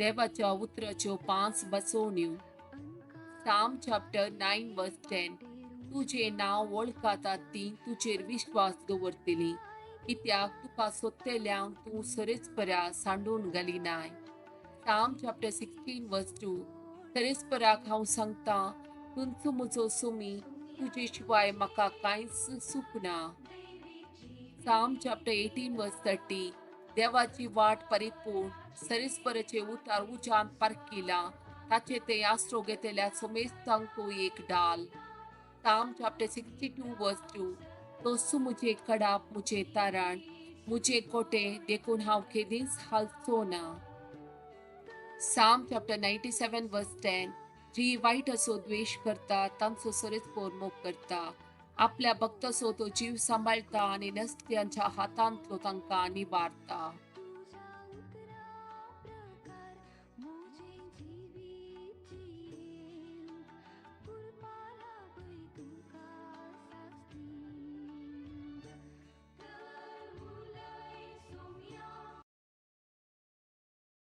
देवाच्या उतराच्यो पांच बसवण्यो. Psalm chapter 9 verse 10. तुजें नांव वळखतात ती तुजेर विश्वास दवरतली, कित्याक तुका सोदतल्यांक तूं सरेस्परा सांडून घालिनाय. Psalm chapter 16 verse 2. सरेस्पराक हांव सांगता, तूंच म्हजो सुमी, तुजे शिवाय म्हाका कांयच सूख ना. Psalm chapter 18 verse 30. देवाची वाट परिपूर्ण, सरेस्पराचे उतार उज्यान पारकिला, ताचे ते आसरो घेतल्या सोमेस्तांक तो एक डाल. Psalm chapter 62 verse 2. तोसू म्हजे कडाप, म्हजें तारण, म्हजे कोटे, देखून हांव केदींच हालचो ना. Psalm chapter 97 verse 10. जी वायट असो द्वेश करता तांचो सरेस्पोर मोग करता, आपल्या भक्ताचो तो जीव सांबाळटा आनी नसत्यांच्या हातांतलो तांकां निवारता.